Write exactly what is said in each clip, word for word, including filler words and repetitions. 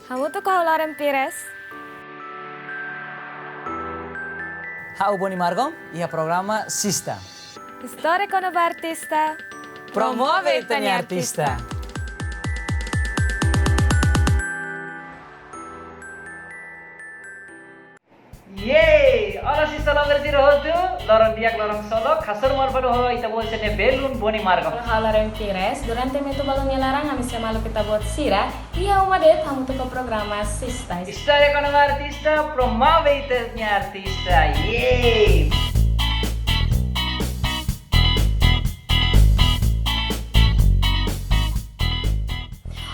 Hamutuk ho ha'u Lauren Pires. Ha'u Boni Margom, iha programa Sista. Istória kona-ba artista. Promove ita-nia artista. Yeay! Olá, Sista Lovers sira hotu, loron di'ak, loron solok, hasoru malu fali ho ita-boot sira-nia belun Boni Margom. Ha'u Lauren Pires, durante metade balun nia laran, ami sei hamaluk ita-boot sira iha uma de'it hamutuk ho programa Sista. Istória kona-ba artista, promove ita-nia artista. Yeay!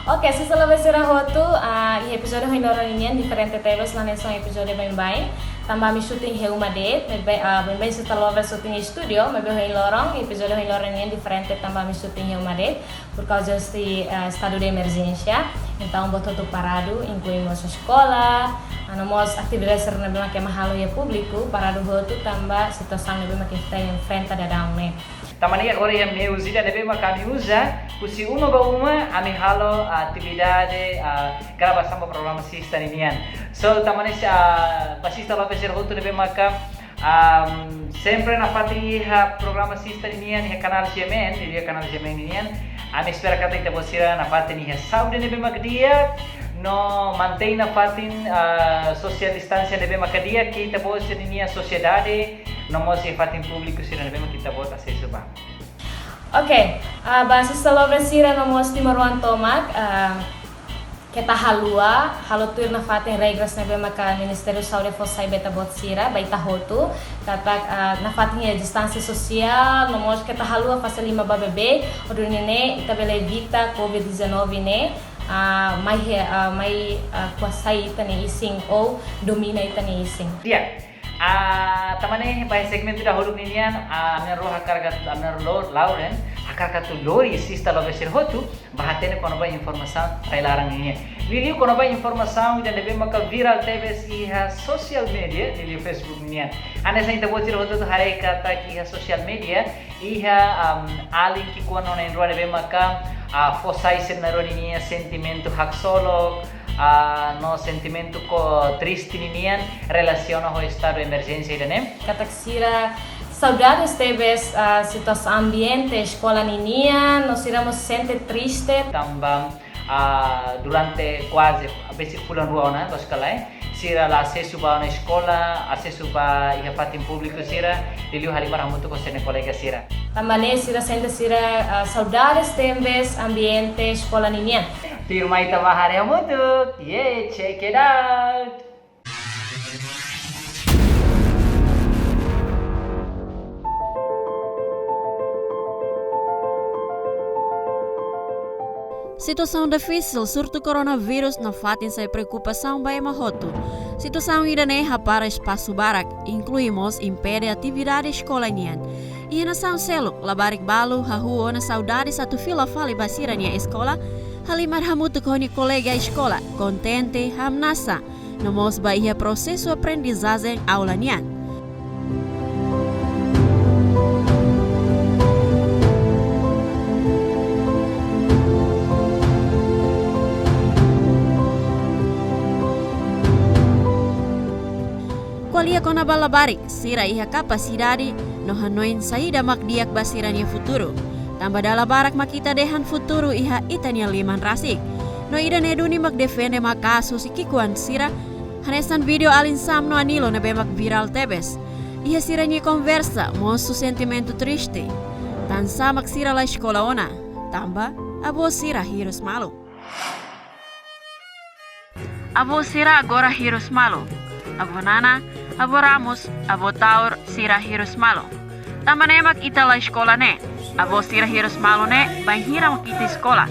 Oke, Sista Lovers sira hotu, ah, iha epizódiu ohin loron ninian diferente tebes, la hanesan epizódiu baibain. Tanba ami shooting iha uma de'it, maibé, ah, baibain Sista Lovers shooting iha estúdiu, maibé ohin loron, epizódiu ohin loron ninian diferente tanba ami shooting iha uma de'it, por kauza husi, ah, estadu de emerjénsia. Entaun, buat hotu paradu, inklui mós eskola, ah, no mós atividade sira ne'ebé mak ema halo iha públiku, paradu hotu tanba situasaun ne'ebé mak ita enfrenta daudaun ne'e. Tanba ne'e agora iha meius ida ne'ebé mak ami uza, husi uma ba uma, ami halo atividade, ah, gravasaun ba programa Sista ninian. So, tanba ne'e, ah, ba Sista Lovers sira hotu ne'ebé maka, ah, sempre nafatin iha programa Sista ninian, iha kanál G M N, iha kanál G M N ninian, ami espera katak ita-boot sira nafatin iha saúde ne'ebé mak di'ak, no mantein nafatin, ah, social distância ne'ebé mak di'ak iha ita-boot sira-nia sosiedade, no mós iha fatin públiku sira ne'ebé mak ita-boot asesu ba. Oke, ah, ba Sista Lovers sira no mós timoroan tomak, ah, keta haluha, halo tuir nafatin regras ne'ebé maka Ministériu Saúde fó sai ba ita-boot sira, ba ita hotu, katak, ah, nafatin iha distánsia sosiál, no mós keta haluha fase liman ba beibeik, hodi nune'e ita bele evita covid dezanove ne'e, ah, mai he-, ah, mai, ah, kuasai ita-nia isin ou domina ita-nia isin. Di'ak. Ah, tanba ne'e, ba segmentu dahuluk ninian, ah, ami na'in-rua hakarak atu, ami na'in-rua Lauren, hakarak atu lori Sista Lovers sira hotu, ba hatene kona-ba informasaun rai-laran ninian. Liuliu kona-ba informasaun ida ne'ebé maka virál tebes iha social media, liuliu Facebook ninian. Hanesan ita-boot sira hotu haree katak iha social media, iha, am, alin ki'ikoan no na'in-rua ne'ebé maka, ah, fó sai sira na'in-rua ninia sentimentu haksolok, ah, no sentimentu ko triste ninian relasiona ho estadu emerjénsia ida-ne'e. Katak sira saudades tebes, ah, situasaun ambiente eskola ninian, no sira mós sente triste. Tanba, ah, durante kuaze besik fulan rua ona, loos ka lae, sira la asesu ba ona eskola, asesu ba iha fatin públiku sira, liuliu halimar hamutuk ho sira-nia kolega sira. Tanba ne'e sira sente sira, ah, saudades tebes ambiente eskola ninian. Tuirmai ita bá haree hamutuk. Yeah, check it out. Situasaun difisil surtu koronavírus nafatin sai preokupasaun ba ema hotu. Situasaun ida-ne'e hapara espasu barak, inklui mós impede atividade eskola nian. Iha nasaun seluk, labarik balu hahú ona saudades atu fila fali ba sira-nia eskola, halimar hamutuk ho nia kolega eskola, kontente, hamnasa, no mós ba iha prosesu aprendizajen aula nian. Ko'alia kona-ba labarik, sira iha kapasidade no hanoin saida mak di'ak ba sira-nia futuru. Tanba dala barak mak ita dehan futuru iha ita-nia liman rasik. No ida-ne'e duni mak defende maka'as husi ki'ikoan sira, hanesan vídeo alin Sam no Anilo ne'ebé mak virál tebes. Iha sira-nia konversa, mosu sentimentu triste. Tansá mak sira la eskola ona, tanba avó sira hirus malu. Avó sira agora hirus malu. Avó Nana, avó Ramos, avó Taur sira hirus malu. Tanba ne'e mak ita la eskola ne'e. Avó sira hirus malu ne'e, bainhira mak ita eskola?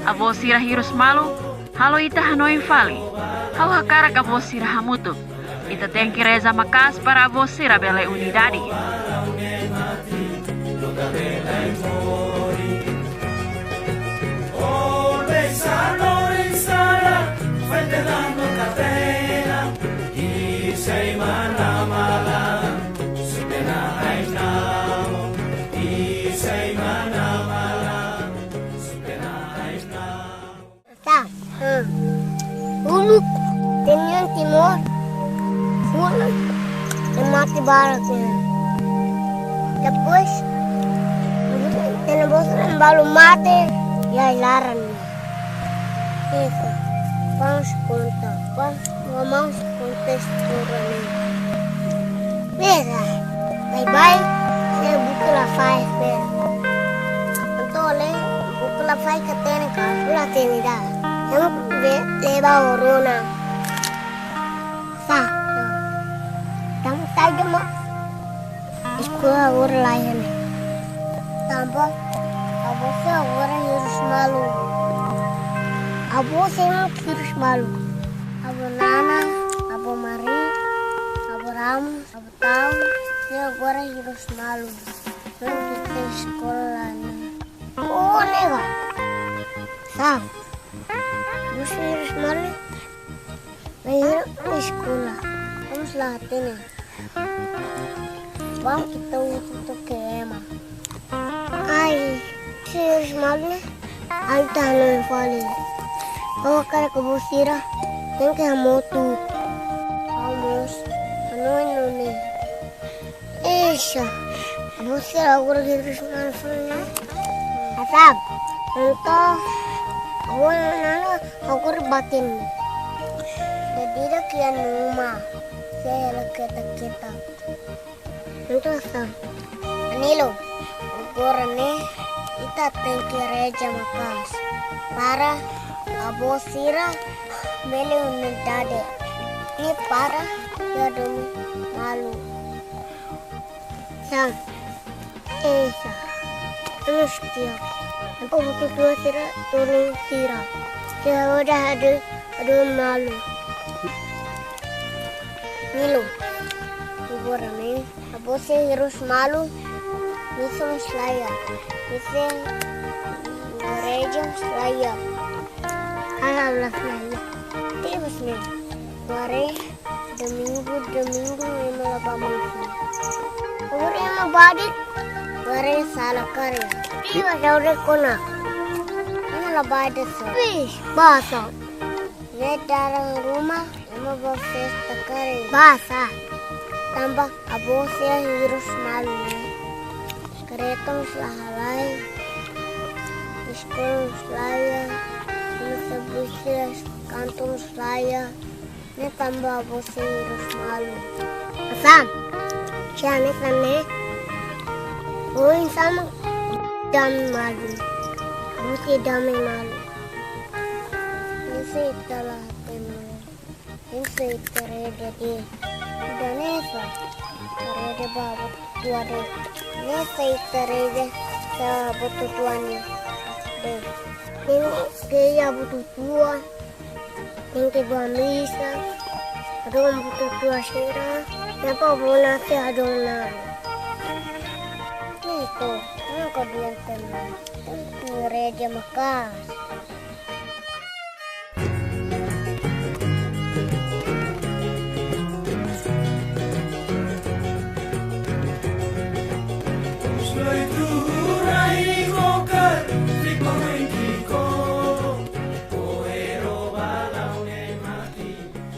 Avó sira hirus malu, halo ita hanoin fali. Ha'u hakarak avó sira hamutuk. Ita tenke reza maka'as para avó sira bele unidade. Tá. Hum. Uluk, iha Timor, uluk, iha mate barak ne'e. Depois, iha ne'ebá balu mate, iha ai-laran ne'e. Ita, vamos contar, vamos, vamos contar essa história ne'e. Beleza, bye bye, se buka la fai, espera. Entaun, le, buka la fai ka tene ka, la tene ida. Ema be, leba korona. Sa. Tanba saida mak eskola agora laiha ne'e? Tanba avó sira agora hirus malu. Avó sira hirus malu. Avó Nana, avó Mari, avó Ramos, avó Tau, sira agora hirus malu. Entaun ita eskola ne'e. Oh, nega. Sa. Avó sira hirus malu. Mai hira eskola. Vamos lá, tene. Vamos que estou muito queima. Ai, avó sira hirus malu ne'e. Ai, tá no fale. Oh, cara que avó sira. Tenke hamutuk. Vamos. Não, não, não. Eixa, avó sira agora hirus malu ne'e. Asap, entaun, avó Nana agora batin. Jadi ida ke anu uma, se ela keta-keta. Entaun, Asap. Nilo, agora ne'e, ita tenke reza maka'as. Para avó sira bele unidade. Ne'e para, ya dom malu. Sa. Esa. Terus dia. Apa butuh dua sira, turun sira. Sira udah ada, ada malu. Nilo. Agora ne'e, avó sira hirus malu. Misa mós laiha. Misa gereja mós laiha. Ala belas laiha. Tebes ne'e. Agora domingu, domingu ema la bá misa. Agora ema bá de'it. Agora sala karik. Tiba saudara kona. Ema la bá de'it sa. Wis, bá sa. Ne'e dalan ruma, ema bá festa karik. Bá sa. Tanba avó sira hirus malu ne'e. Kareta mós la halai. Eskola mós laiha. Misa busia kantu mós laiha. Ne'e tanba avó sira hirus malu. Asam, sia ne'e sa ne'e. Oin sama dame malu. Avó sira dame malu. Ne'e sei tala tenu. Ne'e sei terede de. Danesa. Terede ba buat tua de. Ne'e sei terede sa buat tua ne'e. De. Ne'e ke ya buat tua. Tenke bá misa, hadomi buat tua sira, depois bá-na'in hadomi. Ne'e to'o, nunka diante na, tenke reza maka'as.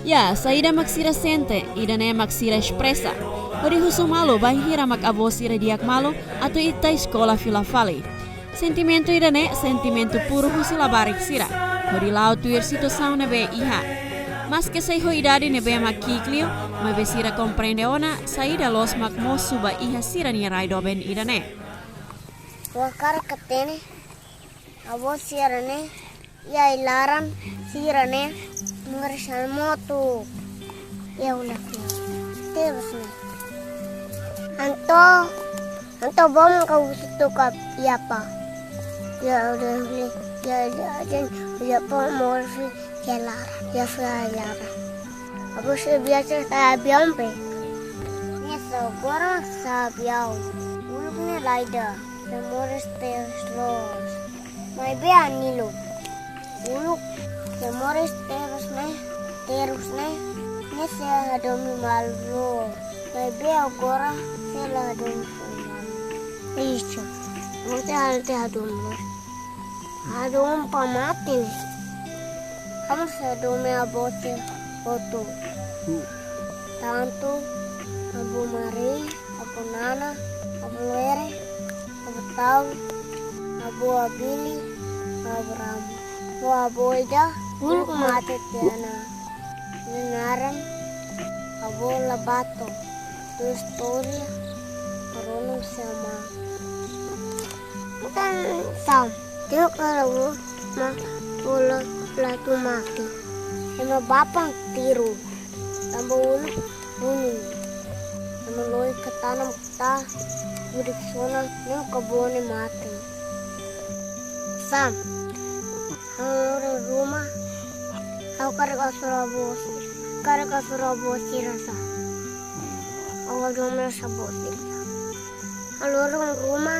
Ya, saida mak sira sente, ida-ne'e mak sira espresa. Hodi husu malu bainhira mak avó sira di'ak malu, atu ita eskola fila fali. Sentimentu ida-ne'e, sentimentu puru husi labarik sira. Hodi la'o tuir situasaun ne'ebé iha. Maske sei ho idade ne'ebé mak ki'ik liu, maibé sira komprende ona, saida loos mak mosu ba iha sira-nia rai doben ida-ne'e. Ha'u hakarak hatene, avó sira-ne'e, iha ai-laran sira-ne'e, moris hamutuk. Iha uluk ne'e. Terus ne'e. Entaun, entaun vó mak husu took iha pá. Iha uluk ne'e, iha, iha, iha, iha pá moris iha ai-laran, iha fali ai-laran. Avó sira biasa sa'e aviaun be. Ne'e só agora sa'e aviaun. Uluk ne'e la iha. Sira moris terus loos. Maibé Nilo. Uluk sira moris terus ne'e, terus ne'e. Ne'e sira hadomi malu loos. Maibé agora sira la hadomi malu. Isso. Você até hadomi loos. Hadomi para mate ne'e. Ha'u mós hadomi avó hotu. Tantu avó Mari, avó Nana, avó Lere, avó Tau, avó Abili, avó Rama. Ho avó ida uluk mate tiha ona. Nia naran avó Labato. Nia istória, Corona sei ama. Bukan Sam. Teu kalau ma bola latu mate. Ema bapa tiru. Tanba uluk buni. Ema lori ka tanam ta budik sona nem ka bone mate. Sam. Ha'u loron ruma. Ha'u hakarak hasoru avó. Hakarak hasoru avó sira sa. Ha'u hadomi avó sira. Ha'u loron ruma,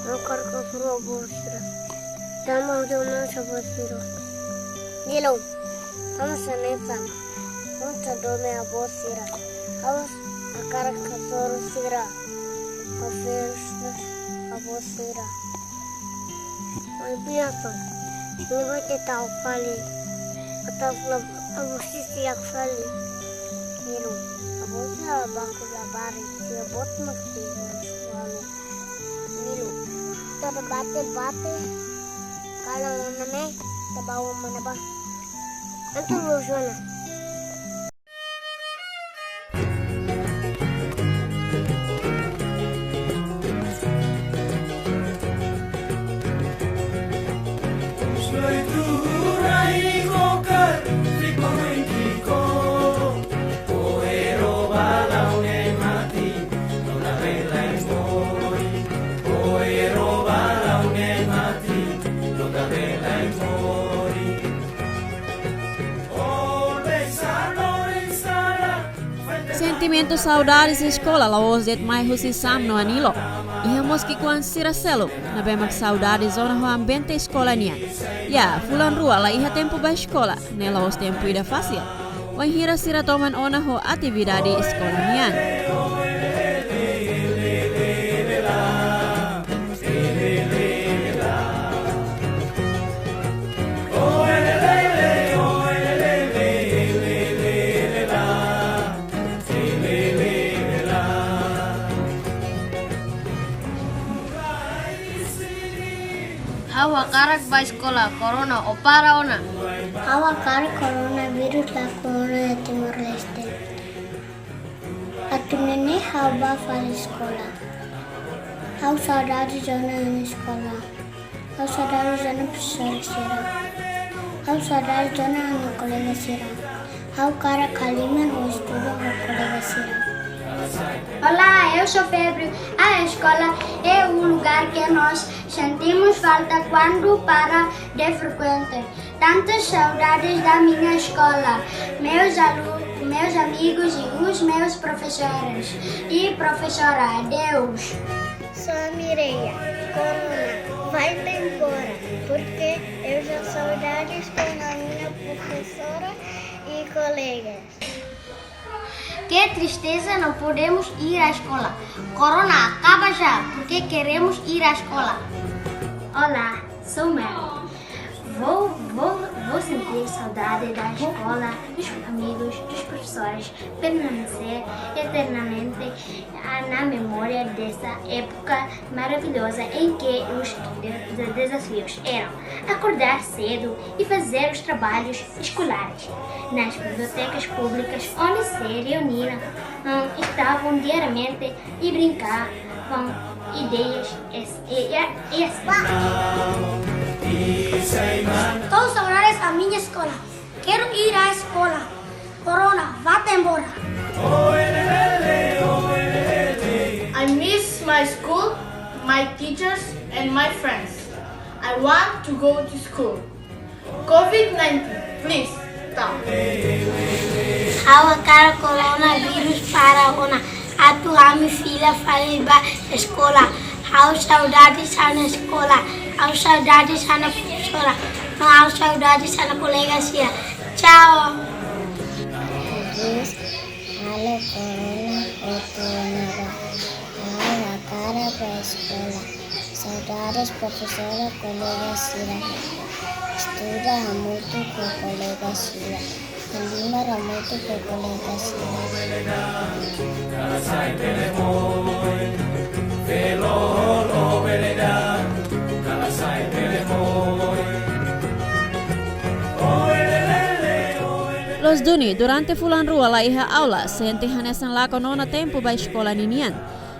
ha'u hakarak hasoru avó sira. Tanba ha'u hadomi avó sira. Nilo, ha'u mós hanesan. Ha'u mós hadomi avó sira. Ha'u mós hakarak hasoru sira. Ha'u mós hasoru avó sira. Oi, biasa. Ini baca tahu kali. Kata pula, abu sisi yak kali. Nilo, abu sa bangku labari. Sia bot maksi walu. Nilo, tada bate bate. Kalau name, tabawa mana ba? Antu lu zona. Sentimentu saudades eskola la'ós de'it mai husi Sam no Anilo. Iha mós ki'ikoan sira seluk ne'ebé mak saudades ona ho ambiente eskola nian. Ya, fulan rua la iha tempu ba eskola, ne'e la'ós tempu ida fasil. Wainhira sira toman ona ho atividade eskola nian. Ha'u hakarak ba eskola, korona ó para ona. Ha'u hakarak koronavírus lakon ona iha Timor-Leste. Atu nune'e ha'u bá fali eskola. Ha'u saudades ona ha'u-nia eskola. Ha'u saudades ona profesór sira. Ha'u saudades ona ha'u-nia kolega sira. Ha'u hakarak halimar ho estuda ho kolega sira. Olá, eu sou Pedro. A escola é o lugar que nós sentimos falta quando para de frequentar. Tantas saudades da minha escola, meus alu-, meus amigos e os meus professores. E professora, adeus. Sou a Mireia. Corona, vai-te embora, porque eu já saudades com a minha professora e colegas. Que tristeza, não podemos ir à escola. Corona, acaba já, porque queremos ir à escola. Olá, sou Mel. Vou, vou, vou sentir saudade da escola, dos amigos, dos professores, permanecer eternamente na memória dessa época maravilhosa em que os de-, de-, desafios eram acordar cedo e fazer os trabalhos escolares nas bibliotecas públicas, onde se reuniam, hum, estavam diariamente e brincavam ideias e, e, e, e assim. Estou saudades a minha escola. Quero ir à escola. Corona, vá-te embora. I miss my school, my teachers, and my friends. I want to go to school. COVID nineteen, please, stop. Ha'u hakarak koronavírus para ona. Atu ami fila fali ba eskola. Ha'u saudades ha'u-nia eskola. Ha'u saudades ha'u-nia profesora. No ha'u saudades ha'u-nia kolega sira. Tchau. Adeus, halo korona hotu ona ba. Ha'u hakarak ba eskola. Saudades profesora, kolega sira. Estu-, Estuda hamutuk ho kolega sira. Halimar hamutuk ho kolega sira. Loos duni, durante fulan rua la iha aula, sente hanesan lakon ona tempu ba eskola ninian.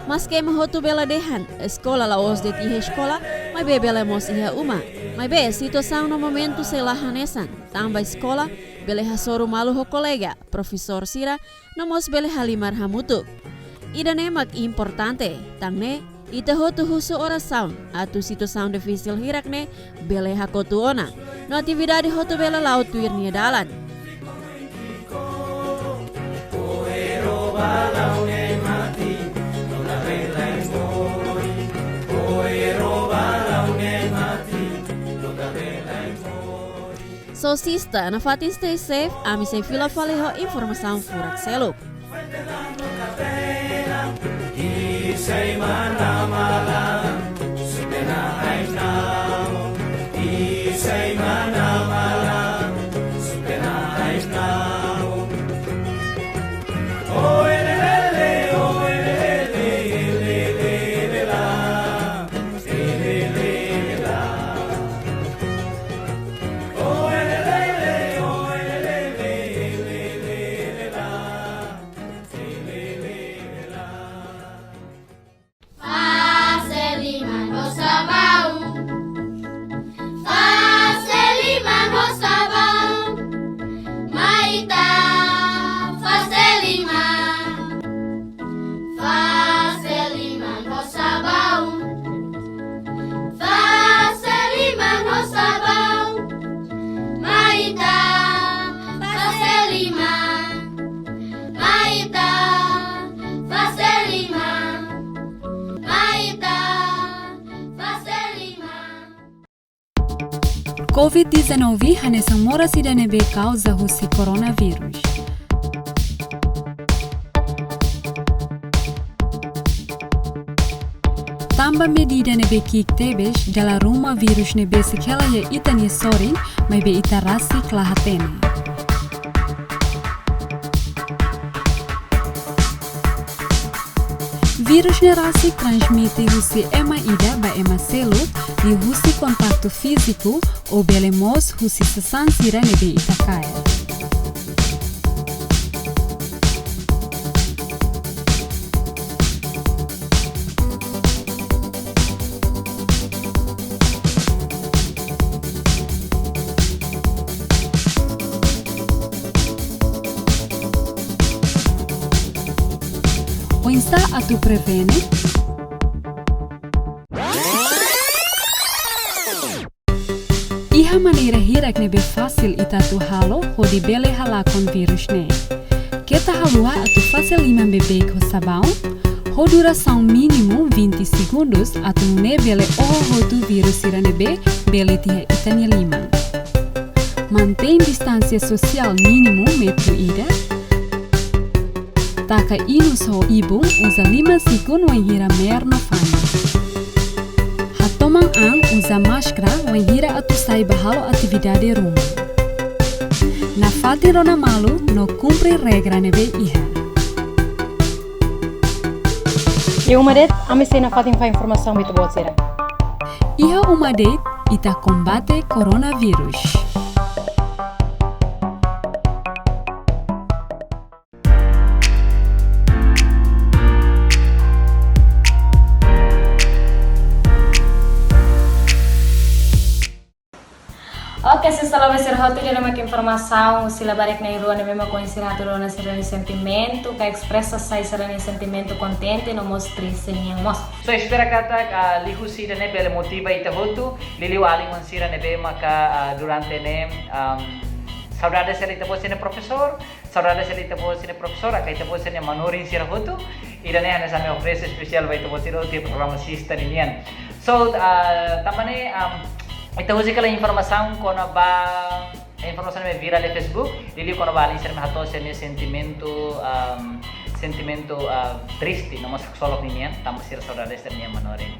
Maske ema hotu bele dehan, eskola la'ós de'it iha eskola, maibé bele mós iha uma. Maibé, situasaun no momentu sei la hanesan, tanba eskola bele hasoru malu ho kolega, profesór sira, no mós bele halimar hamutuk. Ida-ne'e mak importante, tan ne'e, ita hotu husu orasaun, atu situasaun difisil hirak ne'e bele hakotu ona, no atividade hotu bele la'o tuir nia dalan. So sista, nafatin stay safe, ami sei fila fali ho informasaun furak seluk. Fase liman ho sabaun. Fase liman ho sabaun. Mai ita fase liman. Fase liman ho sabaun. Fase liman ho sabaun. Mai ita fase liman. Mai ita fase liman. Mai ita fase liman. Covid dezanove hanesan moras ida ne'ebé kauza husi coronavírus. Tanba medida ne'ebé ki'ik tebes, dala ruma vírus ne'e besik hela iha ita-nia sorin, maibé ita rasik la hatene. Vírus ne'e rasik transmite husi ema ida ba ema seluk, liuhusi kontaktu fíziku, ou bele mós husi sasán sira ne'ebé ita kaer. Oinsá atu prevene? Iha maneira hirak ne'ebé fasil ita atu halo hodi bele halakon vírus ne'e. Keta haluha atu fase liman beibeik ho sabaun, ho durasaun mínimu vinte segundus atu nune'e bele oho hotu vírus sira ne'ebé bele iha ita-nia liman. Mantein distánsia sosiál mínimu metru ida. Taka inus ho ibun uza lima segundu wainhira mear no fanu. Hatoman an uza máskara wainhira atu sai ba halo atividade ruma. Nafatin rona malu no kumpre regra ne'ebé iha. Iha uma de'it, ami sei nafatin fó informasaun ba ita-boot sira. Iha uma de'it, ita kombate coronavírus. Oke, sista loos sira hotu, ida-ne'e mak informasaun husi labarik na'in-rua ne'ebé mak ohin sira hatudu ona sira-nia sentimentu, ka espresa sai sira-nia sentimentu kontente no mós triste nian mós. So espera katak, ah, liuhusi ida-ne'e bele motiva ita hotu, liuliu alin-oan sira ne'ebé maka, ah, durante ne'e, am, saudade sira ita-boot sira-nia profesór, saudade sira ita-boot sira-nia profesora, ka ita-boot sira-nia manorin sira hotu. Ida-ne'e hanesan ami oferese espesiál ba ita-boot sira hotu iha programa Sista ninian. So, ah, tanba ne'e, am, ita husik hela informasaun kona-ba, informasaun ne'ebé virál iha Facebook, liuliu kona-ba alin sira ne'ebé hato'o sira-nia sentimentu, am, sentimentu, ah, triste, no mós haksolok ninian, tanba sira saudade sira-nia manorin.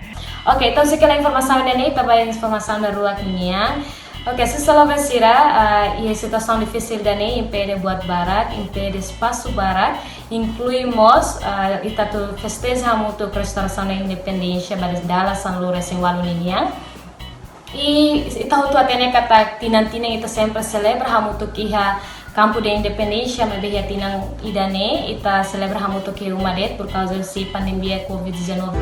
Oke, entaun husik hela informasaun ne'e, ita ba informasaun daruak ninian. Oke, sira-ne'ebé sira, ah, iha situasaun difisil ida-ne'e, impede buat barak, impede espasu barak, inklui mós, ah, ita atu festeja hamutuk restaurasaun da independénsia ba dala sanulu-resin-ualu ninian. I ita hotu hatene katak tinan-tinan ita sempre selebra hamutuk iha Kampu da Independénsia, maibé iha tinan ida-ne'e ita selebra hamutuk iha uma de'it por causa husi pandemia covid dezanove.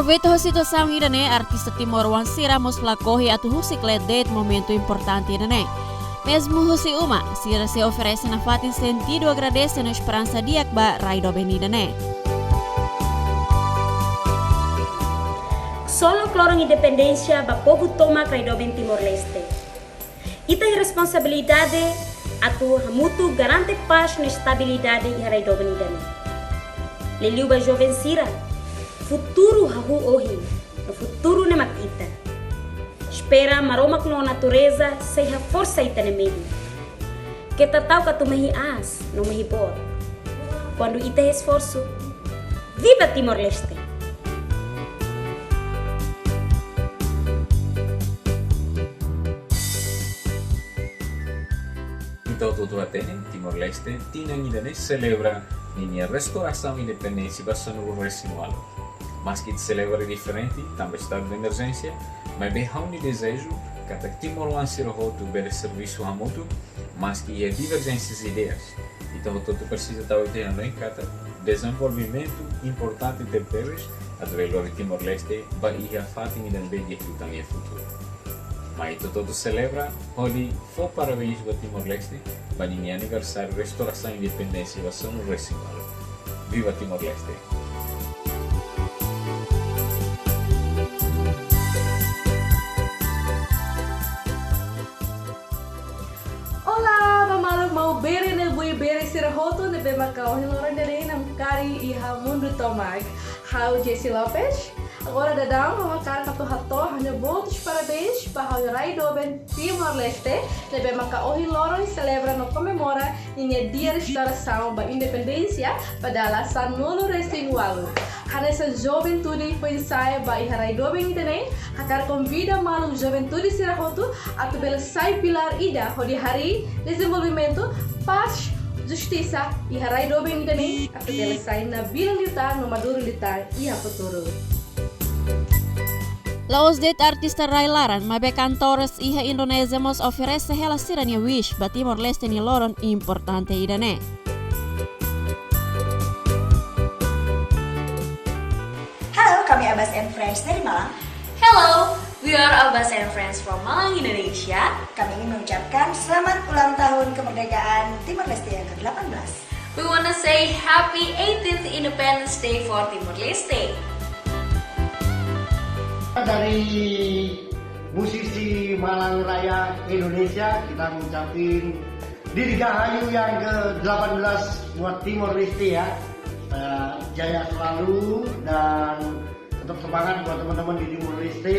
Aproveita ho situasaun ida-ne'e, artista timoroan sira mós lakohi atu husik kle'an de'it momentu importante ida-ne'e. Mezmu husi uma, sira sei oferese nafatin sentidu agradese no esperansa di'ak ba rai doben ida-ne'e. Ksolok loron independénsia ba povu tomak rai doben Timor-Leste. Ita iha responsabilidade atu hamutuk garante pás no estabilidade iha rai doben ida-ne'e. Liuliu ba joven sira, futuru hahú ohin, no futuru ne'e mak ita. Espera Maromak no natureza sei haforsa ita-nia mehi. Keta ta'uk atu mehi aas, no mehi boot. Kuandu ita esforsu, viva Timor-Leste! Ita hotu-hotu hatene, Timor-Leste, tinan ida-ne'e selebra ninia restaurasaun independénsia ba sanulu-resin-ualu. Maski ita selebra diferente, tanba estadu de emerjénsia, maibé ha'u-nia dezeju, katak timoroan sira hotu bele servisu hamutuk, maski iha diverjénsias ideias. Ita hotu-hotu presiza tau ita-nia hanoin katak dezenvolvimentu importante tebes, atu bele lori Timor-Leste, ba iha fatin ida ne'ebé di'ak liután iha futuru. Mai ita hotu-hotu selebra, hodi fó parabéns ba Timor-Leste, ba ninia aniversáriu restaurasaun independénsia ba sanulu-resin-ualu. Viva Timor-Leste! Olá, ba maluk Maubere no Buibere sira hotu ne'ebé maka ohin loron ida-ne'e namkari iha mundu tomak. Ha'u Jessie Lopes. Agora daudaun ha'u hakarak atu hato'o ha'u-nia boot parabéns ba ha'u-nia rai doben Timor-Leste, ne'ebé maka ohin loron selebra no komemora ninia dia restaurasaun ba independénsia ba dala sanulu-resin-ualu. Hanesan juventude foin-sa'e ba iha rai doben ida-ne'e, hakarak konvida maluk juventude sira hotu atu bele sai pilár ida hodi harii dezenvolvimentu, pás, justisa iha rai doben ida-ne'e, atu bele sai nabilan liután no maduru liután iha futuru. La'ós de'it artista rai-laran, maibé kantores iha Indonézia mós oferese hela sira-nia wish ba Timor-Leste nia loron importante ida-ne'e. Halo, kami Albas and Friends dari Malang. Hello, we are Albas and Friends from Malang, Indonesia. Kami ingin mengucapkan selamat ulang tahun kemerdekaan Timor Leste yang kedelapan belas. We wanna say happy eighteenth Independence Day for Timor-Leste. Dari musisi Malang Raya Indonesia, kita ngucapin Dirgahayu yang kedelapan belas buat Timor-Leste ya. Eh, jaya selalu dan tetap semangat buat teman-teman di Timor-Leste.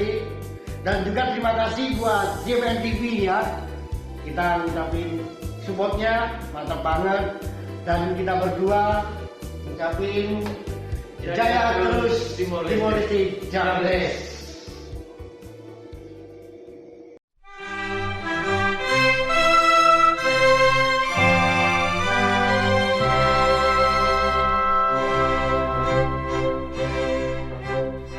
Dan juga terima kasih buat J M N T V ya. Kita ngucapin supportnya mantap banget. Dan kita berdua ngucapin jaya terus Timor-Leste. Timor-Leste, Jamles.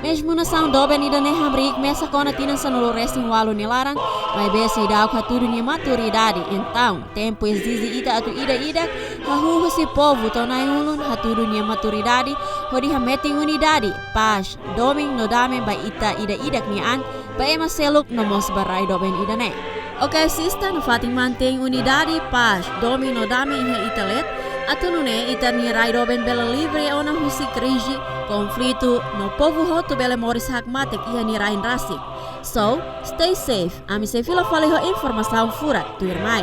Mezmu nasaun doben ida-ne'e hamriik mesak ona tinan sanulu-resin-ualu nia laran, maibé seidauk hatudu nia maturidade. Entaun, tempu ezije ita atu ida-idak, hahú husi povu to'o na'in-ulun hatudu nia maturidade, hodi hametin unidade, pás, domin no dame ba ita ida-idak nia an, ba ema seluk no mós ba rai doben ida-ne'e. Oke, sista, nafatin mantein unidade, pás, domin no dame iha ita leet, atu nune'e ita-nia rai doben bele livre ona husi krize, konflitu, no povu hotu bele moris hakmatek iha nia rain rasik. So, stay safe. Ami sei fila fali ho informasaun furak tuirmai.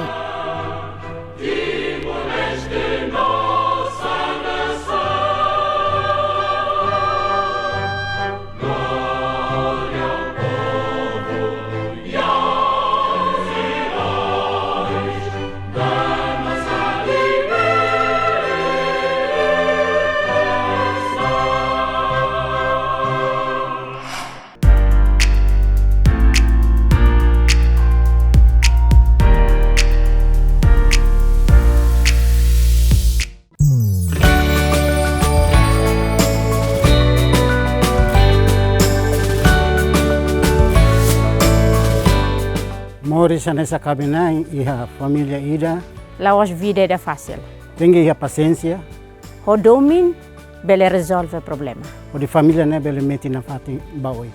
Moris hanesan kaben-na'in iha família ida. La'ós vida ida fasil. Tenke iha pasiénsia. Ho domin bele rezolve problema. Hodi família ne'e bele metin nafatin ba oin.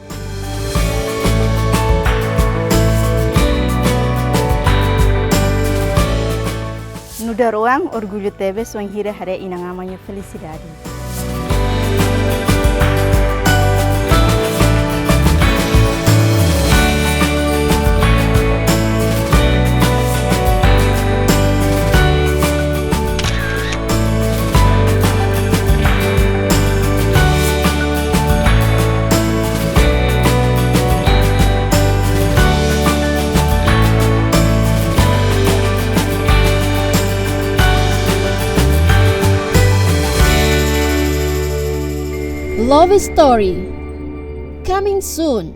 Daroan orgullu tebes wainhira haree inan-aman nia felisidade. Love Story. Coming soon.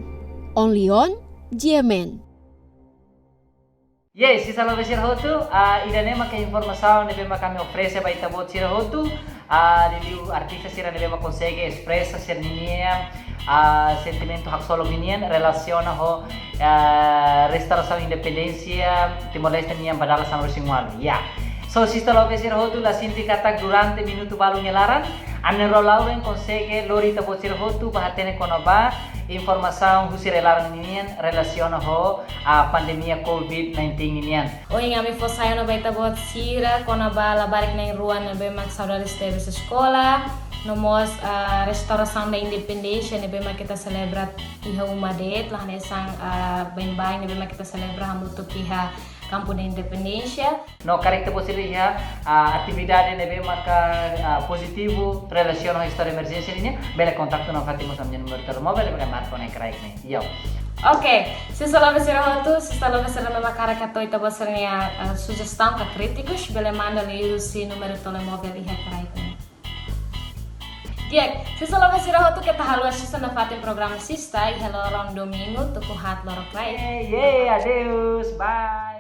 Only on G M N. Yes, sista lover sira hotu, ah, ida-ne'e maka informasaun ne'ebé maka ami oferese ba ita-boot sira hotu, ah, liuliu artista sira ne'ebé maka konsege espresa sira-ninia, ah, sentimentu haksolok ninian relasiona ho, ah, restaurasaun independénsia Timor-Leste nian ba dala sanulu-resin-ualu. Ya. So, sista lover sira hotu, la sente katak durante minutu balu nia laran, ami na'in-rua Lauren konsege lori ita-boot sira hotu ba hatene kona-ba informasaun husi rai-laran ninian relasiona ho, ah, pandemia covid nineteen ninian. Ohin ami fó sai ona ba ita-boot sira kona-ba labarik na'in-rua ne'ebé mak saudades tebes eskola, no mós, ah, restaurasaun da independénsia ne'ebé mak ita selebra iha uma de'it, la hanesan, ah, baibain ne'ebé mak ita selebra hamutuk iha Kampu da Independénsia. No karik ita-boot sira iha, ah, atividade ne'ebé maka, ah, pozitivu relasiona ho estadu de emerjénsia ninian, bele kontaktu nafatin mós ami-nia númeru telemóvel ne'ebé marka ona iha kraik ne'e. Yo. Oke, sista lover sira hotu, sista lover sira ne'ebé mak hakarak hato'o ita-boot sira-nia, ah, sujestaun ka krítikus, bele manda liuhusi númeru telemóvel iha kraik ne'e. Di'ak, sista lover sira hotu, keta haluha sista nafatin programa Sista iha loron domingu tuku haat loron kraik. Ye, ye, adeus, bye.